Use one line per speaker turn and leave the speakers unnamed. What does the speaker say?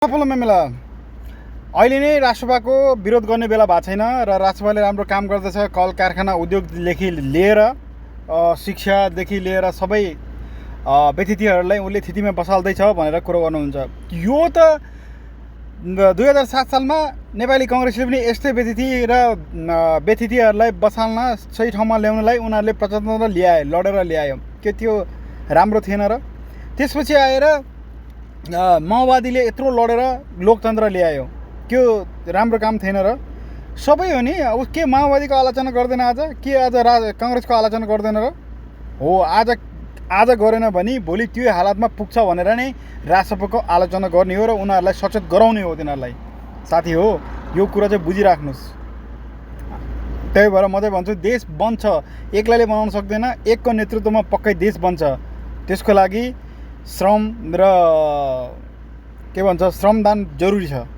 मेला अहिले नै राष्ट्रसभाको विरोध गर्ने बेला भएको छैन र राष्ट्रसभाले राम्रो काम गर्दैछ। कल कारखाना उद्योगदेखि लिएर शिक्षादेखि लिएर सबै व्यतिथिहरूलाई उसले थितिमा बसाल्दैछ भनेर कुरो गर्नुहुन्छ। यो त 2007 सालमा नेपाली काङ्ग्रेसले पनि यस्तै व्यतिथिहरूलाई बसाल्न सही ठाउँमा ल्याउनलाई उनीहरूले प्रचण्ड ल्याए, लडेर ल्यायो। के त्यो राम्रो थिएन र? त्यसपछि आएर माओवादीले यत्रो लडेर लोकतन्त्र ल्यायो, त्यो राम्रो काम थिएन र? सबै हो नि। अब के माओवादीको आलोचना गर्दैन आज? के आज काङ्ग्रेसको आलोचना गर्दैन र? हो, आज गरेन भने भोलि त्यो हालतमा पुग्छ भनेर नै राष्ट्रसभाको आलोचना गर्ने हो र उनीहरूलाई सचेत गराउने हो तिनीहरूलाई। साथी हो, यो कुरा चाहिँ बुझिराख्नुहोस्। त्यही भएर म चाहिँ भन्छु, देश बन्छ, एक्लैले बनाउन सक्दैन, एकको नेतृत्वमा पक्कै देश बन्छ। त्यसको लागि श्रम र श्रमदान जरुरी छ।